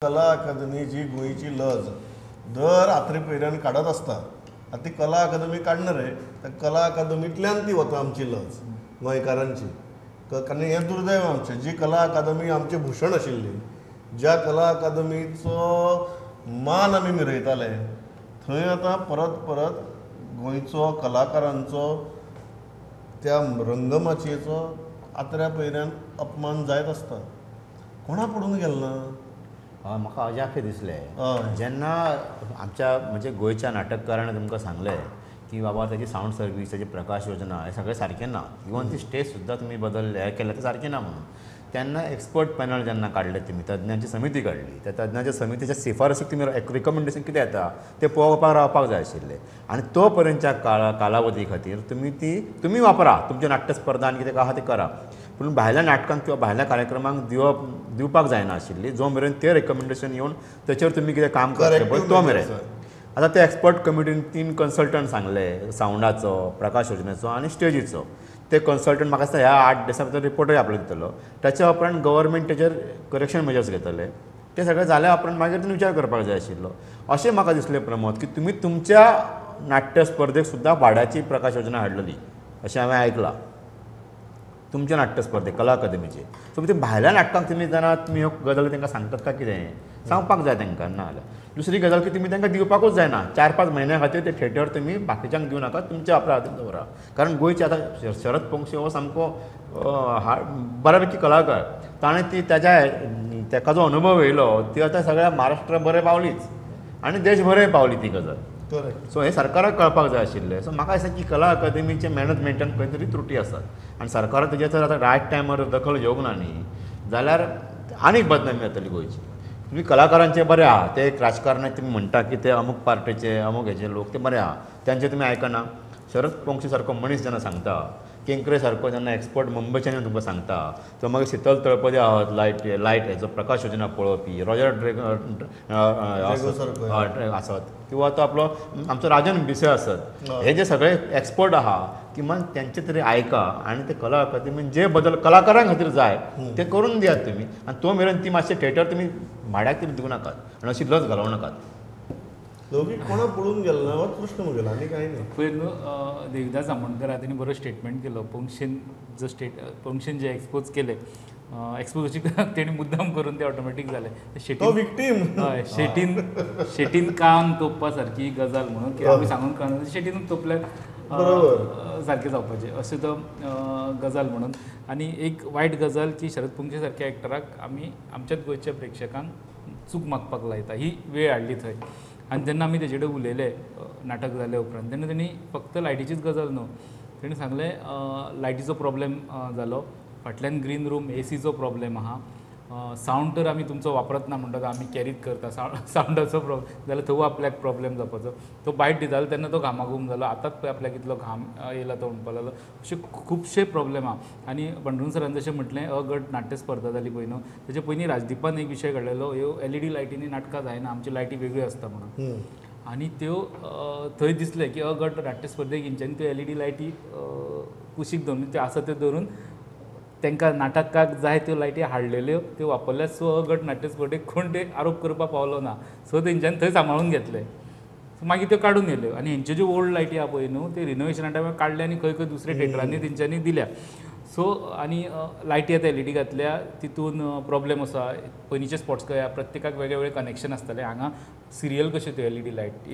कला अकादमी जी गोंयची लज दर आत्रे पयऱ्यान काडत आसता, आतां ती कला अकादमी काडणार रे, त्या कला अकादमींतल्यान ती वता आमची लज गोंयकारांची. कारण हें दुर्दैव आमचें, जी कला अकादमी आमचें भूषण आशिल्ली, ज्या कला अकादमीचो मान आमी मिरयताले, थंय आतां परत परत गोंयचो कलाकारांचो त्या रंगमाचयेचो आत्र्या पयऱ्यान अपमान जायत आसता. कोणा पडून गेलो ना? म्हाका अजाप दिसलें जेन्ना आमच्या म्हणजे गोंयच्या नाटककारान तुमकां सांगलें की बाबा ताची सावंड सर्वीस, ताची प्रकाश योजना हें सगळें सारकें ना, इवन ती स्टेज सुद्दां तुमी बदलले हें केलें तें सारकें ना म्हणून, तेन्ना एक्सपर्ट पॅनल जेन्ना काडलें तुमी, तज्ञांची समिती काडली, त्या तज्ञांच्या समितीच्या शिफारसीक तुमी रिकमेंडेशन कितें येता तें पळोवपाक रावपाक जाय आशिल्लें. आनी तो पर्यंतच्या कालावधी खातीर तुमी ती तुमी वापरा, तुमच्यो नाट्य स्पर्धा आनी कितें आहा तें करा, पूण भायल्या नाटकांक किंवा भायल्या कार्यक्रमांक दिवपाक जायना आशिल्ली जो मेरेन ते रेकमेंडेशन येवन तेचेर तुमी कितें काम करतले पळय तो मेरेन. आतां ते एक्सपर्ट कमिटीन 3 कन्सल्टंट सांगले, सावंडाचो, प्रकाश योजनेचो आनी स्टेजीचो. ते कन्सल्टंट म्हाका दिसता ह्या 8 दिसां भितर रिपोर्टूय आपलो दितलो. ताच्या उपरांत गव्हर्मेंट तेचेर करेक्शन मेजर्स घेतले. ते सगळें जाल्या उपरांत मागीर तुमी विचार करपाक जाय आशिल्लो. अशें म्हाका दिसलें प्रमोद की तुमी तुमच्या नाट्य स्पर्धेक सुद्दां भाड्याची प्रकाश योजना हाडलेली अशें हांवें आयकलां, तुमच्या नाट्य स्पर्धेक कला अकादमीचे. सो ते भायल्या नाटकांक तुमी जाणा तुमी ह्यो गजाली तांकां सांगतात काय कितें सांगपाक जाय तांकां. ना जाल्यार दुसरी गजाल की तुमी तांकां दिवपाकूच जायना, 4-5 म्हयन्या खातीर ते थिएटर तुमी बाकीच्यांक दिवं नाका, तुमच्या आपल्या हातीन दवरा. कारण गोंयचे आतां शरद पोंगशे हो सामको बऱ्यापैकी कलाकार, ताणें ती ताज्या ताका जो अनुभव येयलो ती आतां सगळ्या महाराष्ट्रा बरें पावलीच आनी देशभरय पावली ती गजाल. सो हें सरकाराक कळपाक जाय आशिल्लें. सो म्हाका दिसता की कला अकादमीचे मॅनेजमेंटान खंय तरी त्रुटी आसात आनी सरकाराक तेजेर जर आतां रायट टायमार दखल घेवंक ना न्ही जाल्यार आनीक बदनामी जातली गोंयची. तुमी कलाकारांचे बरें आहा, ते एक राजकारणाक तुमी म्हणटा की ते अमूक पार्टेचे अमूक हेचे लोक ते बरे आहा, तेंचे तुमी आयकना. शरद पोंगशे सारको मनीस जेन्ना सांगता, केंकरे सारको जेन्ना एक्सपर्ट मुंबयच्यान तुमकां सांगता, तो मागीर शीतल तळपदे आहात लायट लायट हेचो प्रकाश योजना पळोवपी, रॉजर ड्रेग आसत किंवा तो आपलो आमचो राजन भिसे आसत, हे जे सगळे एक्सपर्ट आहा किमान तेंचे तरी आयका आनी ते कला अकादमीन जे बदल कलाकारां खातीर जाय ते करून दियात तुमी. आनी तो मेरेन ती मातशें थिएटर तुमी भाड्याक तरी दिवं नाकात आनी अशी लज घालोवं नाकात. लोकीक कोणा पळोवन गेलो ना होच प्रश्न म्हगेलो आनी कांय न्ही. पयर न्हू देविदास आमोणकर तेणी बरो स्टेटमेंट केलो, पोंगशेन जो स्टेट पोंगशेन जे एक्सपोज केले, एक्सपोज अशी तेणी मुद्दाम करून ते ऑटोमॅटीक जालें. शेटीन विक्टीम, हय, शेटीन शेटीन कान तोपपा सारकी गजाल म्हणून की आमी सांगून कान शेटीन तोपल्यार बरोबर सारकें जावपाचें अशें तो गजाल म्हणून. आनी एक वायट गजाल की शरद पोंगशे सारक्या एक्टराक आमी आमच्याच गोंयच्या प्रेक्षकांक चूक मागपाक लायता, ही वेळ हाडली थंय. आनी जेन्ना आमी तेजे कडेन उलयले नाटक जाल्या उपरांत तेन्ना तेणी फक्त लायटीचीच गजाल न्हू, तेणी सांगलें लायटीचो प्रॉब्लेम जालो, फाटल्यान ग्रीन रूम एसीचो प्रॉब्लेम आहा, सावंड तर आमी तुमचो वापरत ना म्हणटा आमी कॅरीत करता, सावंडाचो प्रॉब्लेम जाल्यार थंय आपल्याक प्रॉब्लेम जावपाचो. तो बायट दितालो तेन्ना तो घामाघूम जालो, आतांच पळय आपल्याक इतलो घाम येयला तो म्हणपाक लागलो. अशे खुबशे प्रॉब्लेम आहा. आनी बंडरून सरान जशें म्हटलें अ गट नाट्य स्पर्धा जाली पळय न्हू, तेजे पयलीं राजदीपान एक विशय काडलेलो, ह्यो एलईडी लायटींनी नाटकां जायना, आमच्यो लायटी वेगळ्यो आसता म्हणून. आनी त्यो थंय दिसलें की अ गट नाट्य स्पर्धेक हेंच्यांनी त्यो एलईडी लायटी कुशीक दवरून त्यो आसा त्यो दवरून तांकां नाटकाक जाय त्यो लायटी हाडलेल्यो त्यो वापरल्या. सो अ गट नाट्य स्पर्धेक कोण ते आरोप करपाक पावलो ना, सो तेंच्यांनी थंय सांबाळून घेतले. सो मागीर त्यो काडून येयल्यो आनी हेंच्यो ज्यो ओल्ड लायटी आहा पळय न्हू ते रिनोवेशना टायमार काडले आनी खंय खंय दुसऱ्या थिएटरांनी तेंच्यांनी दिल्या. सो आनी लायटी आतां एलईडी घातल्या तितून प्रॉब्लेम आसा, पयलींचे स्पॉट्स खंय प्रत्येकाक वेगळे वेगळे कनेक्शन आसतालें, हांगा सिरियल कश्यो त्यो एलईडी लायट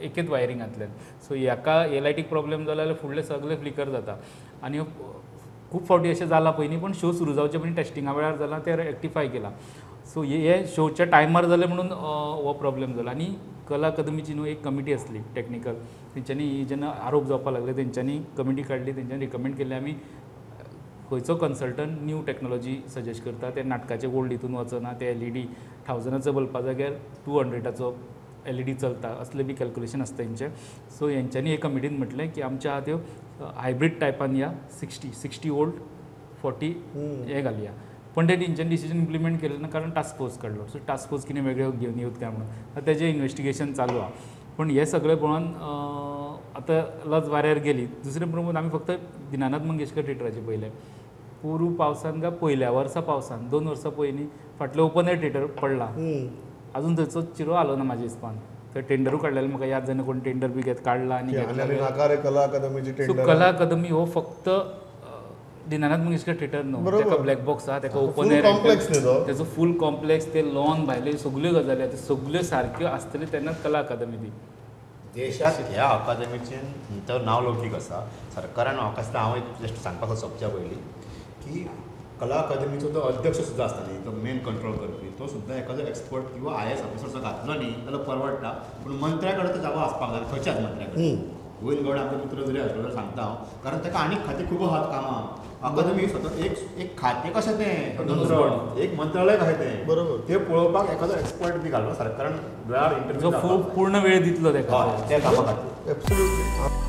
एकेच वायरिंगांतल्यान. सो हेका हे लायटीक प्रॉब्लेम जालो जाल्यार फुडले सगळे फ्लिकर जाता. आनी खूब फावटी अशें जालां पयलीं, पूण शो सुरू जावचे पयलीं टेस्टिंगा वेळार जालां तें रेक्टिफाय केलां. सो हे शोच्या टायमार जालें म्हणून हो प्रॉब्लेम जालो. आनी कला अकादमीची न्हू एक कमिटी आसली टॅक्निकल, तेंच्यांनी जेन्ना आरोप जावपाक लागले तेंच्यांनी कमिटी काडली, तेंच्यांनी रिकमेंड केल्लें आमी खंयचो कन्सल्टंट न्यू टॅक्नोलॉजी सजेस्ट करता, ते नाटकाचे ओल्ड हितून वचना, ते एलईडी 1000 बल्बा जाग्यार 200 एलईडी चलता असले बी कॅल्क्युलेशन आसता हेंचें. सो हेंच्यांनी हे कमिटीन म्हटलें की आमच्या आहा त्यो हायब्रीड टायपान या 60 वोल्ट 40 हे घालया. पण ते तेंच्यांनी डिसिजन इम्प्लिमेंट केलें ना, कारण टास्क फोर्स काडलो. सो टास्क फोर्स कितें वेगळें घेवन येवत काय म्हणून आतां तेजें इन्वेस्टिगेशन चालू आहा. पूण हें सगळें पळोवन आतां लज वाऱ्यार गेली. दुसरें प्रमोद आमी फक्त दिनानाथ मंगेशकर थिएटराचें पळयलें, पोरू पावसान काय पयल्या वर्सा पावसान 2 वर्सां पयलीं फाटलें ओपन एयर थिएटर पडला, अजून थंयचो चिरो आलो ना म्हाज्या हिसपान. थंय टेंडरूय काडलेलें, म्हाका याद जायना कोण टेंडर बी घेत काडला आनी नाका रे कला अकादमीची टेंडर. कला अकादमी हो फक्त दीनानाथ मंगेशकर थिएटर न्हू, ताका ब्लॅक बॉक्स आहा, ताका ओपन एयर कॉम्प्लेक्स न्ही तो, तेजो फूल कॉम्प्लेक्स, ते लॉन भायले सगल्यो गजाली आहा, त्यो सगल्यो सारक्यो आसतल्यो तेन्नाच कला अकादमी ती. देशांत ह्या अकादमीचें तर नांव लौकीक आसा. सरकारान म्हाका दिसता हांव एक जस्ट सांगपाक सोंपच्या पयलीं की कला अकादमीचो तो अध्यक्ष सुद्दां आसता न्ही, तो मेन कंट्रोल करपी, तो सुद्दां एखादो एक्सपर्ट किंवा IAS officer जो घातलो न्ही जाल्यार परवडटा. पूण मंत्र्या कडेन तो जागो आसपाक जाय, खंयच्याच मंत्र्या कडेन. गोविंद गावडे आमचो मित्र जरी आसलो जाल्यार सांगता हांव, कारण ताका आनीक खातीं खूब आहात कामां. अकादमी स्वता एक एक खातें कशें तें स्वतंत्र, एक मंत्रालय कशें तें, बरोबर, तें पळोवपाक एखादो एक्सपर्ट बी घालो सरकारान वेळार इंटरव्यू पूर्ण वेळ दितलो ताका त्या कामा खातीर. एब्सोल्युटली.